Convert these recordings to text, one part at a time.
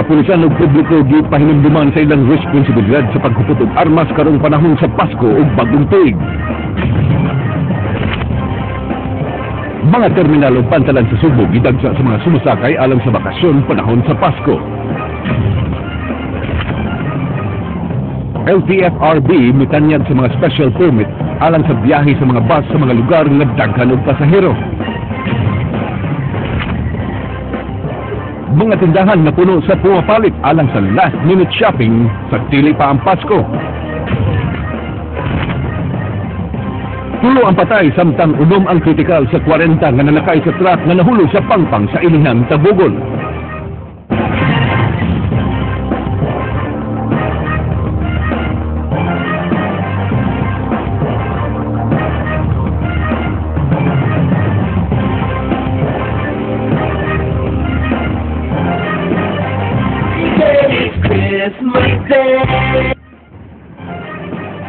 Kapulisan ug publiko gipahinumduman sa ilang responsibilidad sa paghupot og armas karong panahon sa Pasko ug Bagong Tuig. Mga terminal ug pantalan sa Sugbo gidagsa sa mga sumasakay alang sa bakasyon panahon sa Pasko. LTFRB mitanyag sa mga special permit alang sa biyahe sa mga bus sa mga lugar nga daghan og pasahero. Mga tindahan na puno sa pumapalit alang sa last minute shopping sa dili pa ang Pasko. Tulo ang patay samtang 6 ang kritikal sa 40 nga nanakay sa truck nga nahulog sa pangpang sa Ilihan, Tabogon.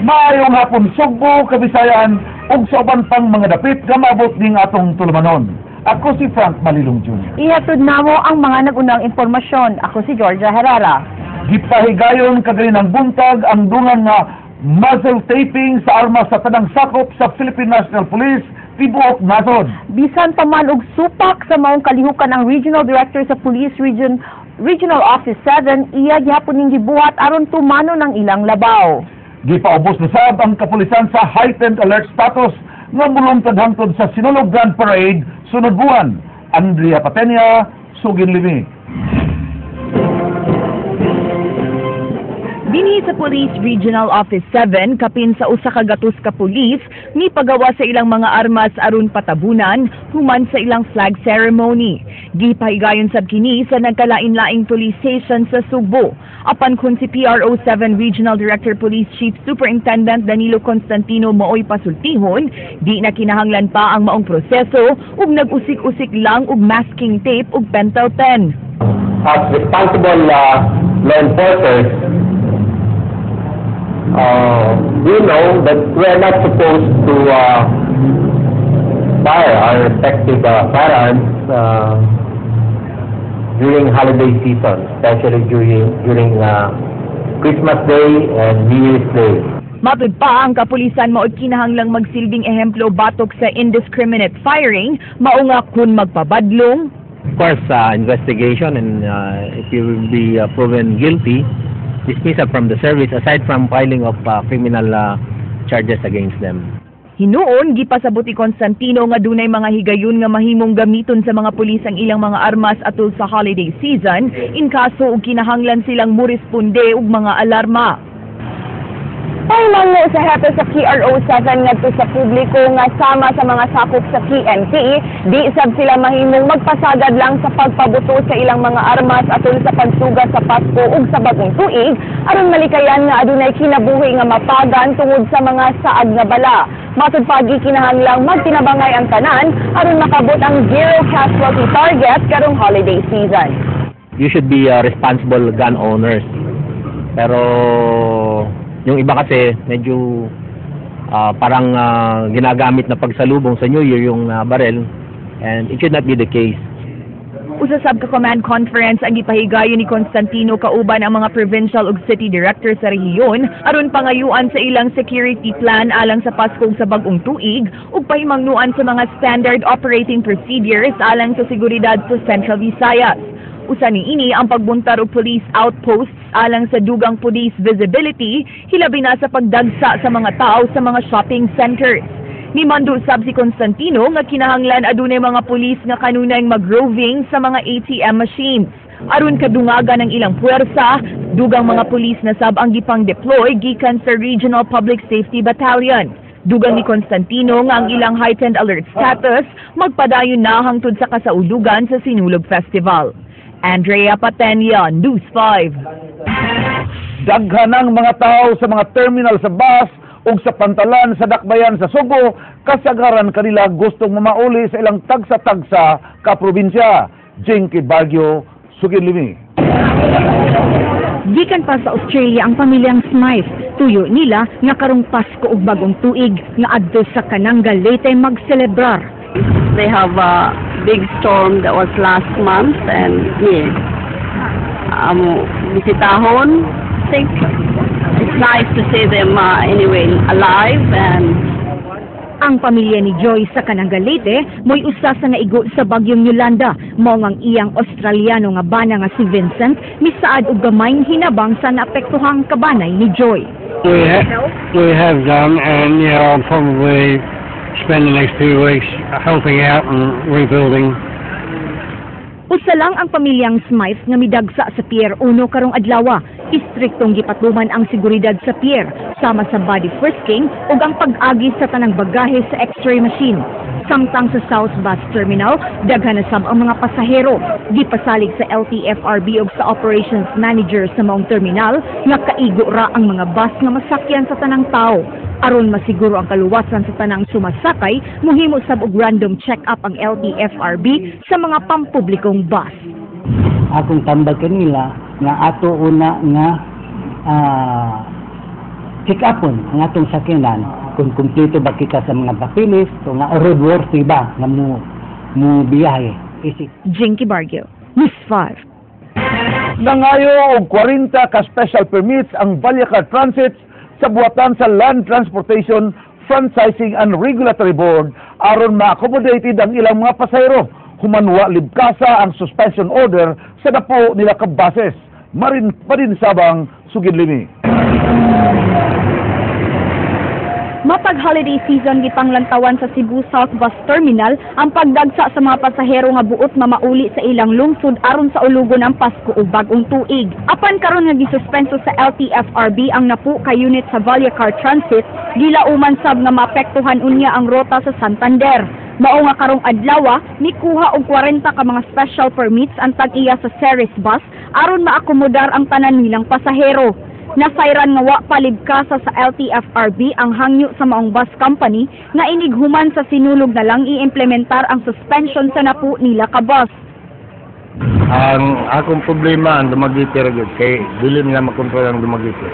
Maayong hapon Sugbo, Kabisayan ug sa uban pang mga dapit nga maabot ning atong tulumanon. Ako si Frank Malilong Jr. Ihatod namo ang mga nag-unang impormasyon. Ako si Georgia Herrera. Gipahigayon kaganinang buntag ang dungan nga muzzle taping sa armas sa tanang sakop sa Philippine National Police tibuok nasod. Bisan pa man og supak sa maong kalihukan ang Regional Director sa Police Regional Office 7, iya gihapon ning gibuhat aron tumano ng ilang labaw. Gipaubos na sab ang kapulisan sa heightened alert status nga mulungtad hangtod sa Sinulog Grand Parade sunod buwan. Andrea Patenia, Sugin Limi. Dinhi sa Police Regional Office 7, kapin sa 100 ka pulis, mipagawa sa ilang mga armas aron patabunan, human sa ilang flag ceremony. Gipahigayon sab kini sa nagkalain-laing police station sa Sugbo. Apan kun si PRO 7 Regional Director Police Chief Superintendent Danilo Constantino maoy pasultihon, di na kinahanglan pa ang maong proseso ug nag-usik-usik lang og masking tape ug pentel pen. As responsible law enforcers, we know that we are not supposed to fire our respective firearms during holiday season, especially during Christmas Day and New Year's Day. Matud pa ang kapulisan mao'y kinahanglang magsilbing ehemplo batok sa indiscriminate firing, mao nga kun magpabadlong. Of course, investigation and if you will be proven guilty, dismissal from the service aside from filing of criminal charges against them. Hinuon, gipasabot ni Constantino nga dunay mga higayon nga mahimong gamiton sa mga pulis ang ilang mga armas atol sa holiday season in kaso og kinahanglan silang moresponde og mga alarma. Pahimango sa hepe sa PRO 7 ngadto sa publiko nga sama sa mga sakop sa PNP, di sab sila mahimong magpasagad lang sa pagpabuto sa ilang mga armas atol sa pagsuga sa Pasko ug sa Bagong Tuig aron malikayan nga adunay kinabuhi nga mapagan tungod sa mga saad nga bala. Matud pa gikinahanglang magtinabangay ang tanan aron makabot ang zero casualty target karong holiday season. You should be responsible gun owners. Pero yung iba kasi medyo parang ginagamit na pagsalubong sa New Year yung barel, and it should not be the case. Usa sab ka command conference ang gipahigayon ni Constantino kauban ang mga provincial ug city director sa rehiyon aron pangayuan sa ilang security plan alang sa Pasko ug sa Bag-ong Tuig ug pahimangnuan sa mga standard operating procedures alang sa seguridad sa Central Visayas. Usa niini ang pagbuntar og police outposts alang sa dugang police visibility, hilabi na sa pagdagsa sa mga tao sa mga shopping centers. Nimando sab si Constantino nga kinahanglan adunay mga pulis nga kanunay mag-roving sa mga ATM machines. Aron kadungagan ang ilang puwersa, dugang mga pulis na sab ang gipang-deploy gikan sa Regional Public Safety Battalion. Dugang ni Constantino nga ang ilang heightened alert status magpadayon na hangtod sa kasaulugan sa Sinulog Festival. Andrea Patenia, News 5. Daghan ang mga tao sa mga terminal sa bus ug sa pantalan sa dakbayan sa Sugbo, kasagaran kanila gustong mamauli sa ilang tagsa-tagsa ka probinsya. Jinky Baguio, Sugin Limi. Gikan pa sa Australia ang pamilyang Smythe. Tuyo nila nga karong Pasko ug Bagong Tuig nga adto sa Kananga, Leyte magselebrar. They have a big storm that was last month, and yeah, Amo bisitahon. I think it's nice to see them anyway alive and Ang pamilya ni Joy sa Kananga, Leyte, mo'y usa sa naigo sa bagyong Yolanda. Mao ngang iyang Australiano nga bana nga si Vincent misaad og gamayng hinabang sa naapektuhang kabanay ni Joy. We have done, and yeah, I'll probably spend the next few weeks helping out and rebuilding. Usa lang ang pamilyang Smythe nga midagsa sa Pier 1 karong adlaw. Istriktong gipatuman ang seguridad sa pier sama sa body frisking ug ang pag-agi sa tanang bagahe sa X-ray machine. Samtang sa South Bus Terminal, daghan na sab ang mga pasahero. Gipasalig sa LTFRB ug sa operations manager sa maong terminal nga kaigo ra ang mga bus nga masakyan sa tanang tao. Aron masiguro ang kaluwasan sa tanang sumasakay, muhimo sab og random check-up ang LTFRB sa mga pampublikong bus. Akong tambag kanila nga ato una nga check upon ang atong sakyanan kung kumpleto ba kita sa mga papeles o nga roadworthy ba nga mo biyahe. Isip Jinky Bargio, News 5. Nangayo og 40 ka special permits ang Vallacar Transit sa buhatan sa Land Transportation Franchising and Regulatory Board aron ma-accommodated ang ilang mga pasahero human wa libkasa ang suspension order sa napo nila ka buses. Marin Padin Sabang, sugid limi. Matag holiday season, gipanglantawan sa Cebu South Bus Terminal ang pagdagsa sa mga pasahero nga buot mamauli sa ilang lungsod aron sa ulugon ang Pasko ug Bag-ong Tuig. Apan karon nga gisuspenso sa LTFRB ang napo ka unit sa Vallacar Transit, gilauman sab nga maapektuhan unya ang rota sa Santander. Mao nga karong adlaw mikuha og 40 ka mga special permits ang tag-iya sa Ceres Bus aron maakomodar ang tanan nilang pasahero. Nasayran nga wa palibkasa sa LTFRB ang hangyo sa maong bus company nga inighuman sa sinulog na lang iimplementar ang suspension sa napo nila ka bus. Ang akong problema ang Dumaguete ra gyud kay dili nila makontrol ang Dumaguete.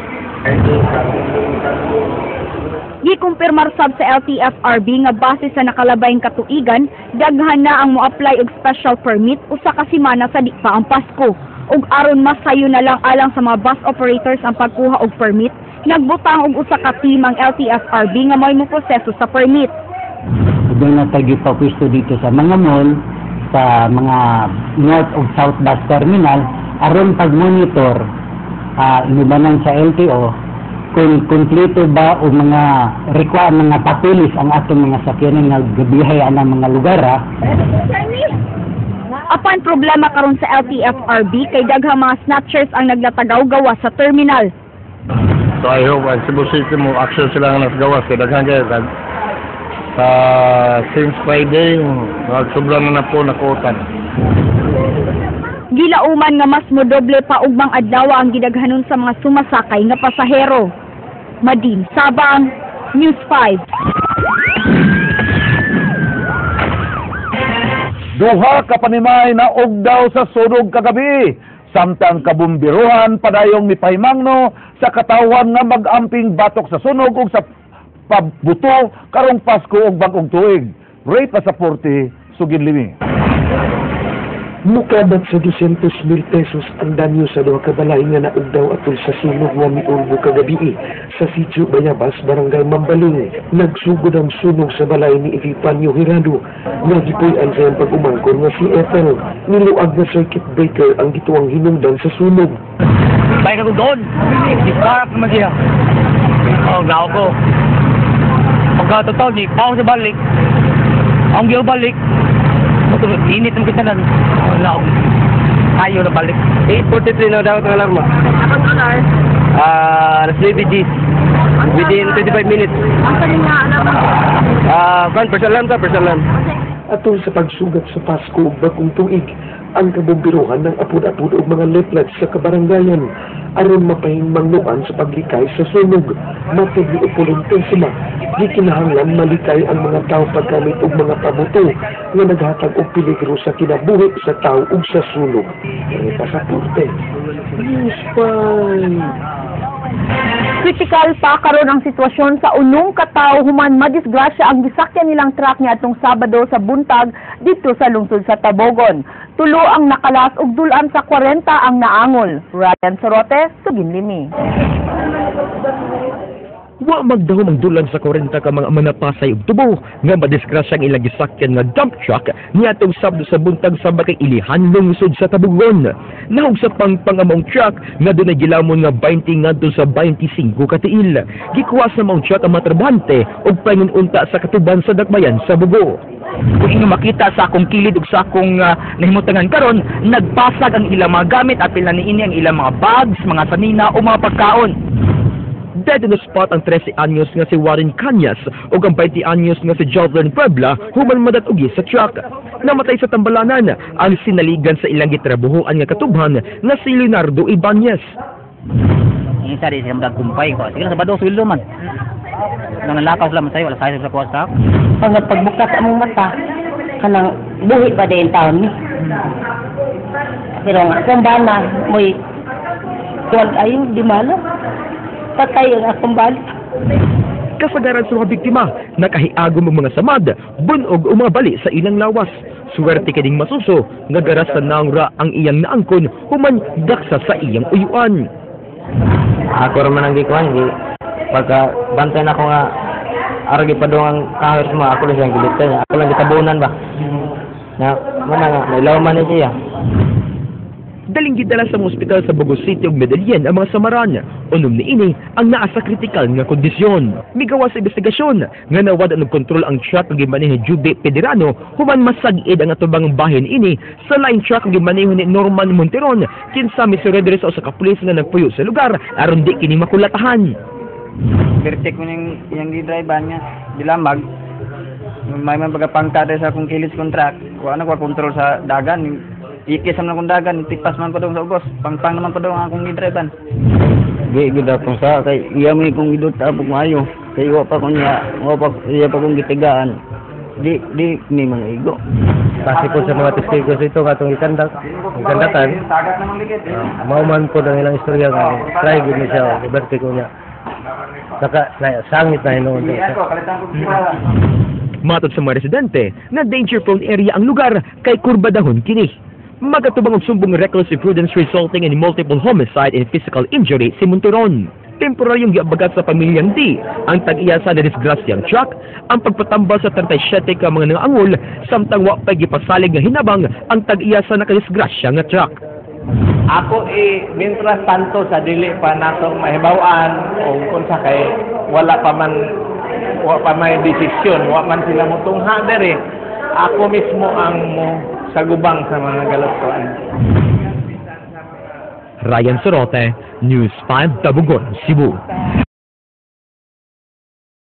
Gikumpirmar sab sa LTFRB nga base sa nakalabayng katuigan, daghan na ang mo-apply og special permit usa ka semana sa di pa ang Pasko. Ug aron mas sayo na lang alang sa mga bus operators ang pagkuha og permit, nagbutang og usa ka team ang LTFRB nga mo'y moproseso sa permit. Doon na tayo gipapwisto dito sa mga mall, sa mga North ug South Bus Terminal, aron pag-monitor inubanan sa LTO kung kumpleto ba o mga require mga papeles ang atong mga sakyanan nga gabihay ang mga lugar. Apan problema karon sa LTFRB kay daghang mga snatchers ang naglatagaw gawas sa terminal. So I hope ang Cebu City mo action sila nga nasa kay daghan kay sa since Friday sobra na na po nakutan. Gilauman nga mas modoble pa ugmang adlaw ang gidaghanon sa mga sumasakay nga pasahero. Madin Sabang, News 5. Duha ka panimay na ugdaw sa sunog kagabi. Samtang kabumbiruhan padayong mipahimangno sa katawan nga mag-amping batok sa sunog ug sa pabuto karong Pasko ug Bag-ong Tuig. Ray Pasaporte, sugid limi. Mukabat sa 200,000 pesos ang danyo sa duha ka balay nga naugdaw atol sa sunog nga miulbo kagabi sa Sitio Bayabas, Barangay Mambaling. Nagsugod ang sunog sa balay ni Epifanio Hirado nga gipuy-an sa iyang pag-umangkon nga si Ethel. Niluag na circuit breaker ang gituang hinungdan sa sunog. Bay ka doon. Diskarap naman siya. Oh, gao ko. Pagka total, di pa ako sa balik. Ang giyo balik. Init ang kita na. Wala akong ayaw na balik. 8:43 na daw ang alarma. Alas 9 Gs. Within 25 minutes. First alarm ka, first alarm. Atol sa pagsugat sa Pasko ug Bagong Tuig, ang kabumbiruhan ng apod-apod og mga leaflets sa kabarangayan aron mapahingmangnuan sa paglikay sa sunog. Matod ni Opulentesima, di kinahanglan malikay ang mga tao paggamit og mga pabuto nga naghatag og peligro sa kinabuhi sa tao ug sa sunog. Pasaporte, News 5. Kritikal pa karon ang sitwasyon sa unong katawo human madisgrasya ang gisakyan nilang truck niadtong Sabado sa buntag didto sa lungsod sa Tabogon. Tulo ang nakalas ug dul-an sa 40 ang naangol. Ryan Sorote, Suginlimi. Wa magdahom ang dulan sa 40 ka mga manapasay ug tubo nga madisgrasya ang ilang gisakyan nga dump truck niadtong Sabado sa buntag sa Barangay Ilihan, lungsod sa Tabogon. Nahog sa pangpang ang maong truck nga dunay gilamon nga 20 ngadto sa 25 ka tiil. Gikuha sa maong truck ang mga trabahante ug paingon unta sa katuban sa dakbayan sa Bogo. Kung inyo makita sa akong kilid ug sa akong nahimutangan karon, nagpasag ang ilang mga gamit, apil na niini ang ilang mga bags, mga sanina o mga pagkaon. Dead on the spot ang 13 anyos nga si Warren Cañas ug ang 20 anyos nga si Jovelyn Puebla human madatugi sa truck. Namatay sa tambalanan ang sinaligan sa ilang gitrabuhoan nga katubhan nga si Leonardo Ibanez. Yung isa di sila magkumpay ko. Sige lang, Sabado sweldo man. Nang nalakaw sila man sa'yo, wala sa'yo sa kuha sa. Pag pagbukas among mata, kanang buhi pa din taon ni. Pero nga akong bana, mo'y tuwag ayo, di malo. Patay ang akong bana. Kasagaran sa mga biktima, nakahiagom ang mga samad, bunog o mga bali sa ilang lawas. Suwerte kining masuso, nga garas sa naong ang iyang naangkon, human daksa sa iyang uyuan. Ako raman ang gikuan, gi pagka bantay na ko nga aragi pa doon ang kahoy sa mga ako lang siyang gilitan niya. Ako lang gitabunan ba. Na, mana nga, nailaw man ni siya. Daling gidala sa mga ospital sa Bogo City ug Medellin ang mga samaran. Unom niini ang naa sa kritikal nga kondisyon. Migawa sa investigasyon nga nawad ang kontrol ang truck nga gimaneho ni Juby Pederano human masag-id ang atubang bahin ini sa line truck nga gimaneho ni Norman Monteron kinsa misurrender sa usa ka pulis nga nagpuyo sa lugar aron di kini makulatahan. Vertek mo yung iyang gi-drive niya, bilamag. May man baga pangka sa akong kilit contract. Wa na ko kontrol sa dagan. Ikis man akong dagan, tipas man pa dong sa ubos. Pangpang naman pa dong ang akong gi-drive. Di gid akong sa kay iya may kong gidot apok maayo. Kay wa pa ko niya, wa pa iya pa kong gitigaan. Di di ni mga igo. Base po sa mga testigo sa ito katong ikandatan. Mao man po ang ilang istorya nga try gid ni siya, iberte ko niya. Saka na sangit na hinuon siya. Matod sa mga residente, na danger prone area ang lugar kay kurbadahon kini. Magatubang og sumbong reckless imprudence resulting in multiple homicide and physical injury si Monteron. Temporaryong giabagat sa pamilyang D ang tag-iya sa nadisgrasyang truck, ang pagpatambal sa 37 ka mga nangangol, samtang wa pa'y gipasalig nga hinabang ang tag-iya sa nakadisgrasya nga truck. Ako mientras tanto sa dili pa natong mahibaw-an o kung sa kay wala pa man wa pa may desisyon, wa man sila motungha dere. Ako mismo ang mo sagubang sa mga galutuan. Ryan Sorote, News 5, Tabogon, Cebu.